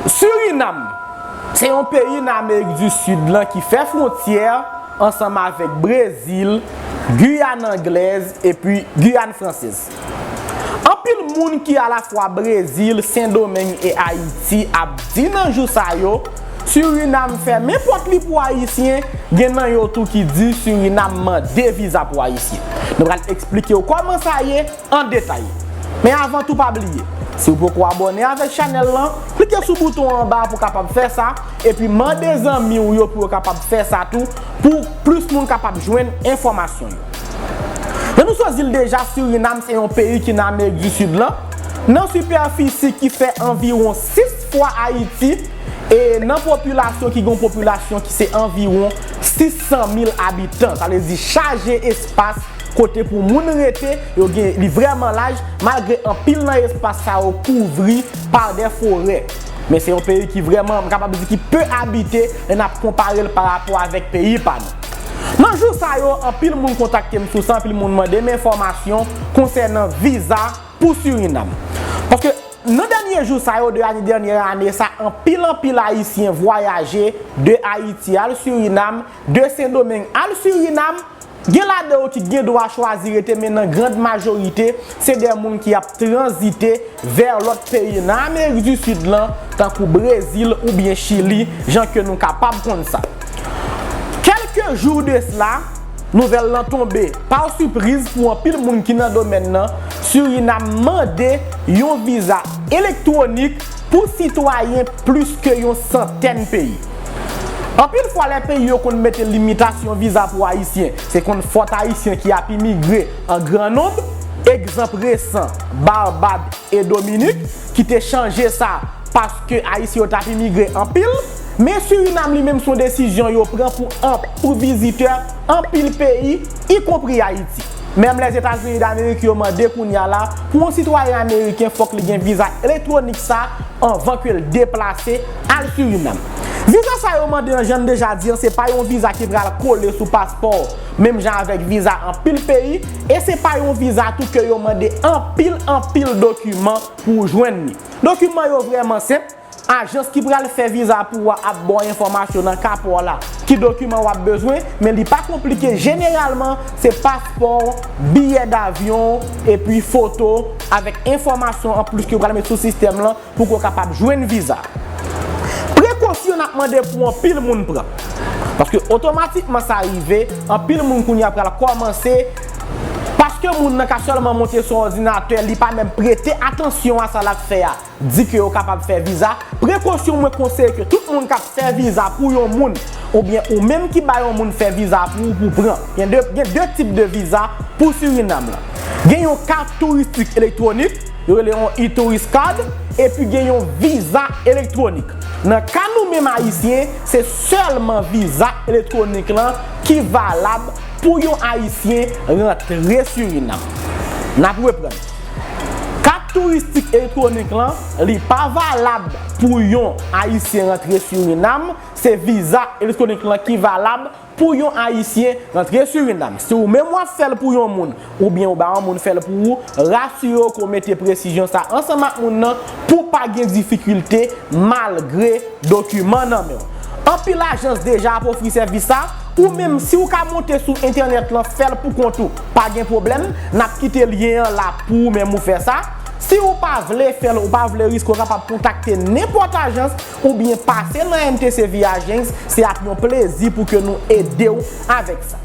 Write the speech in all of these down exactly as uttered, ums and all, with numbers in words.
Surinam se yon peyi nan Amerik di Sid lan ki fè fwontyè ansanm avèk Brezil, Giyàn Anglèz epi Giyàn Fransèz. Anpil moun ki alafwa Brezil, Sendomeng e Ayiti ap di nan jou sa yo, Surinam fèmen pòt li pou Ayisyen, gen nan yo tou ki di Surinam mande viza pou Ayisyen. Nou pral eksplike w kòman sa ye an detay. Men avan tou, pa bliye, si w poko abòne avèk chanèl lan, klike sou bouton anba pou w kapab fè sa, epi mande zanmi w yo pou yo kapab fè sa tou, pou plis moun kapab jwenn enfòmasyon yo. Jan nou sot di l deja, Surinam se yon peyi ki nan Amerik di Sid lan, nan sipèfisi ki fè anviwon sis fwa Ayiti, e nan popilasyon ki gen yon popilasyon ki se anviwon sis san mil abitan. Sa vle di chaje espas kote pou moun rete, yo gen, li vrèman laj, malgre anpil nan espas sa yo kouvri pa de forè. Men se yon peyi ki vrèman, m kapab di ki pe abite, lè n ap konpare l pa rapò avèk peyi pa nou. Nan jou sa yo, anpil moun kontakte m sou sa, anpil moun mande m enfòmasyon konsènan viza pou Surinam. Paske nan dènye jou sa yo de ane, dènye ane sa, anpil, anpil Ayisyen vwayaje de Ayiti al Surinam, de Sendomeng al Surinam. Gen ladan yo ki gen dwa chwazi rete, men nan grand majorite, se de moun ki ap tranzite vè lòt peyi nan Amerik di Sid lan, tankou Brezil oubyen Chili, jan ke nou kapab konn sa. Kèlke jou de sla, nouvèl lan tonbe pa sipriz pou anpil moun ki nan domèn nan, Surinam mande yon viza elektwonik pou sitwayen plis ke yon santèn peyi. Anpil fwa, lè peyi yo konn mete limitasyon viza pou Ayisyen, se konn fòt Ayisyen ki ap imigre an gran nonb, egzanp resan, Barbad e Dominik, ki te chanje sa paske Ayisyen yo t ap imigre anpil, men Surinam li menm se yon desizyon yo pran pou anp-, pou vizitè anpil peyi, ikonpri Ayiti. Menm Lèzetazini Damerik yo mande kounye a la, pou yon sitwayen ameriken fòk li gen viza elektwonik sa anvan ke l deplase al Surinam. Viza sa yo mande an, jan n deja di an, se pa yon viza ki pral kole sou paspò w, menm jan avèk viza anpil peyi, e se pa yon viza tou ke yo mande anpil, anpil dokiman pou w jwenn li. Dokiman yo vrèman senp. Ajans ki pral fè viza pou ou a ap ba w enfòmasyon nan ka pa w la ki dokiman w ap bezwen, men li pa konplike. Jeneralman, se paspò w, biyè davyon w, epi foto w, avèk enfòmasyon anplis ke w pral met sou sistèm lan pou ke w kapab jwenn viza. Prekosyon n ap mande pou anpil moun pran. Paske otomatikman sa rive, anpil moun kounye a pral kòmanse, paske moun nan ka sèlman monte sou òdinatè, li pa menm prete atansyon a sa l ap fè a, di ke yo kapab fè viza. Prekosyon mwen konseye ke tout moun k ap fè viza pou yon moun, oubyen ou menm ki bay yon moun fè viza pou ou pou pran. Gen de, gen de tip de viza pou Surinam lan. Gen yon kat touristik elektwonik, yo rele yon e-tourist card, epi gen yon viza elektwonik. Nan ka nou menm Ayisyen, se sèlman viza elektwonik lan ki valab pou yon Ayisyen rantre Surinam. N ap reprann. Kat touristik elektwonik lan, li pa valab pou yon Ayisyen rantre Surinam, se viza elektwonik lan ki valab pou yon Ayisyen rantre Surinam. Si ou menm w ap fè l pou yon moun, oubyen ou bay yon moun fè l pou ou, rasire w ke w mete presizyon sa ansanm ak moun nan pou pa gen difikilte malgre dokiman nan men w. Anpil ajans deja ap ofri sèvis sa, ou menm si w ka monte sou entènèt lan fè l pou kont ou, pa gen pwoblèm, n ap kite lyen an la pou ou menm ou fè sa. Si ou pa vle fè l, ou pa vle riske, ou kapab kontakte nenpòt ajans oubyen pase nan M T C V Agents, se ap yon plezi pou ke nou ede w avèk sa.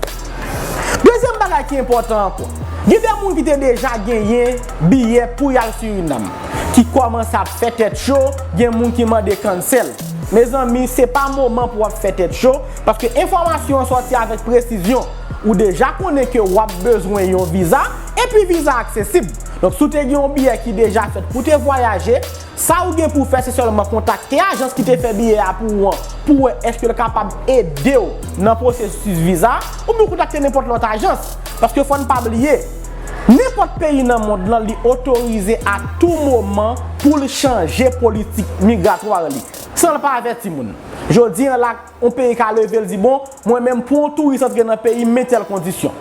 Dezyèm bagay ki enpòtan ankò, gen de moun ki te deja genyen biyè pou y al Surinam, ki kòmanse ap fè tèt cho, gen moun ki mande cancel. Mezanmi, se pa moman pou w ap fè tèt cho, paske enfòmasyon an sòti avèk presizyon. Ou deja konnen ke w ap bezwen yon viza, epi viza aksesib. Donk, si w te gen yon biyè ki deja fèt pou w te vwayaje, sa ou gen pou w fè, se sèlman kontakte ajans ki te fè biyè a pou ou an, pou w wè èske l kapab ede w nan pwosesis viza, oubyen w kontakte nenpòt lòt ajans. Paske fò n pa bliye, nenpòt peyi nan mond lan, li otorize a tou moman pou l chanje politik migratwa li, san l pa avèti moun. Jodi an la, yon peyi ka leve, l di, bon, mwen menm, pou yon touris antre nan peyi m, men tèl kondisyon.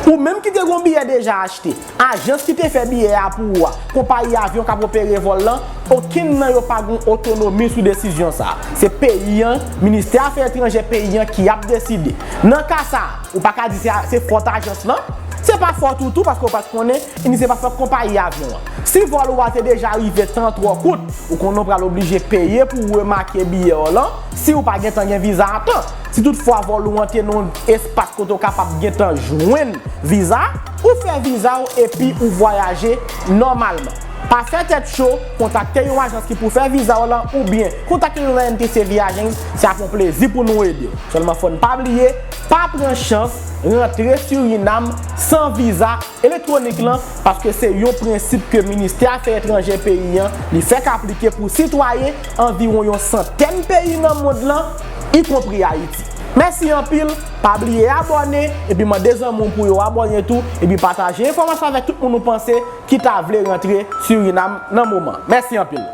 Ou menm ki te gen yon biyè deja achte, ajans ki te fè biyè a pou ou a, konpayi avyon k ap opere vòl lan, okenn nan yo pa gen otonomi sou desizyon sa a. Se peyi an, ministè afè etranjè peyi an ki ap deside. Nan ka sa a, ou pa ka di se, se fòt ajans lan. Se pa fòt ou tou paske ou pa t konnen, ni se pa fòt konpayi avyon an. Si vòl ou a te deja rive tan twò kout, ou konnen w pral oblije peye pou w remake biyè w lan si w pa gentan gen viza a tan. Si toutfwa vòl ou an te nan yon espas kote w kapab gentan jwenn viza, ou fè viza w epi ou vwayaje nòmalman. Pa fè tèt cho, kontakte yon ajans ki pou fè viza w lan oubyen kontakte nou nan N T C Viagens, se ap yon plezi pou nou ede w. Sèlman fò n pa bliye, pa pran chans rantre Sirinam san viza elektwonik lan, paske se yon prensip ke ministè afè etranjè peyi an li fèk aplike pou sitwayen anviwon yon santèn peyi nan mond lan, ikonpri Ayiti. Mèsi anpil, pa bliye abòne epi mande zanmi w pou yo abòne tou, epi pataje enfòmasyon avèk tout moun ou panse ki ta vle rantre Sirinam nan moman. Mèsi anpil.